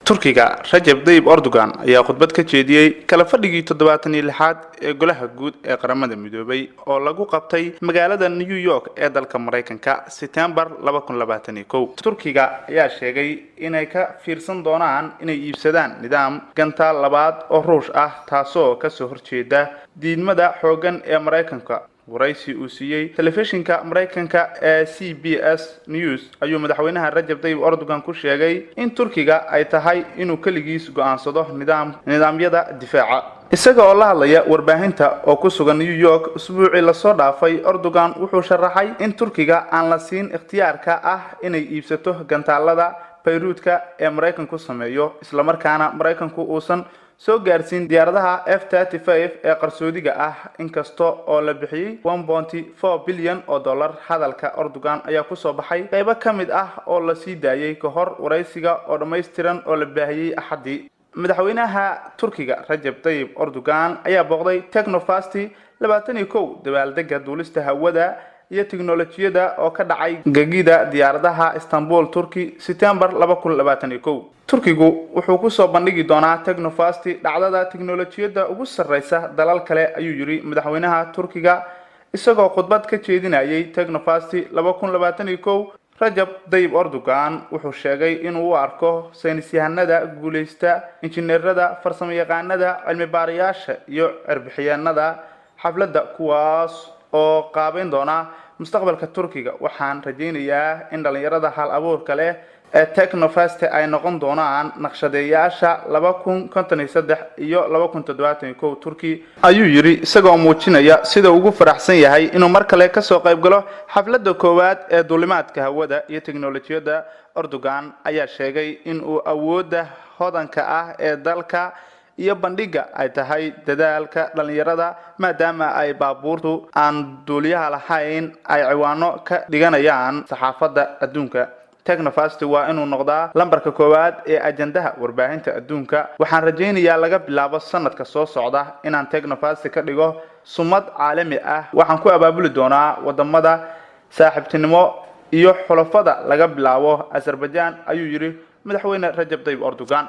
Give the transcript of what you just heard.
Turkiga Rajab Dayib Erdogan ayaa khudbad ka jeediyey kala fadhigii 76aad ee Golaha Guud ee Qaramada Midoobay oo lagu qabtay magaalada New York ee dalka Maraykanka Setembar. Turkiga ayaa sheegay inay ka fiirsan doonaan inay iibsadaan nidaam gantaal labaad oo Ruush ah, taasoo kasoo horjeeda diidmada xooggan ee Maraykanka. Waraysi uu siiyey telefishinka Maraykanka ee CBS News ayuu madaxweynaha Rajab Tayyib Erdogan ku sheegay in Turkiga ay tahay inuu keligiis go'aansado nidaamyada difaaca. Isaga oo la hadlaya warbaahinta oo ku sugan New York usbuucii lasoo dhaafay, Erdogan wuxuu sharaxay in Turkiga aan la siin ikhtiyaarka ah inay iibsato gantaalada Bayraktar ee Maraykanku sameeyo, islamarkaana Maraykanku uusan soo gaarsiin diyaaradaha F-35 ee qarsoodiga ah, inkasta oo la bixiyey 1.4 bilyan oo dollar. Hadalka Erdogan ayaa kusoo baxay qaybo ka mid ah oo la sii daayay ka hor waraysiga oo dhammaystiran oo la baahiyey Axaddii. Madaxweynaha Turkiga Rajab Tayyib Erdogan ayaa booqday Teknofest 21, dabaaldega duulista hawada iyo tiknolojiyada oo ka dhacay gegida diyaaradaha Istanbul, Turkey, September. Turkigu wuxuu kusoo bandhigi doonaa Teknofest dhacdada tiknolojiyadda ugu sarreysa dalal kale, ayuu yidhi madaxweynaha Turkiga isagoo khudbad ka jeedinayay Teknofest. Rajab Tayyib Erdogan wuxuu sheegay inuu u arko saynisyahanada guuleysta, injineerada, farsamoyaqaanada, cilmi baarayaasha iyo cirbixiyaanada xafladda, kuwaas oo qaabeyn doona mustaqbalka Turkiga. Waxaan rajaynayaa in dhalinyarada hal abuurka leh ee Teknofest ay noqon doonaan naqshadeeyaasha 2053 iyo 2071 Turki, ayuu yidhi, isagoo muujinaya sida ugu faraxsan yahay inuu mar kale kasoo qayb galo xafladda koowaad ee duulimaadka hawada iyo teknolojiyadda. Erdogan ayaa sheegay in uu awoodda hodanka ah ee dalka iyo bandhiga ay tahay dadaalka dhalinyarada, maadaama ay baabuurtu aan duuliyaha lahayn ay ciwaano ka dhiganayaan saxaafadda adduunka. Teknofest waa inuu noqdaa lambarka koowaad ee ajandaha warbaahinta adduunka. Waxaan rajaynayaa laga bilaabo sanadka soo socda inaan Teknofest ka dhigo sumad caalami ah. Waxaan ku abaabuli doonaa wadamada saaxiibtinimo iyo xulafada laga bilaabo Azerbaijan, ayuu yidhi madaxweyne Rajab Tayyib Erdogan.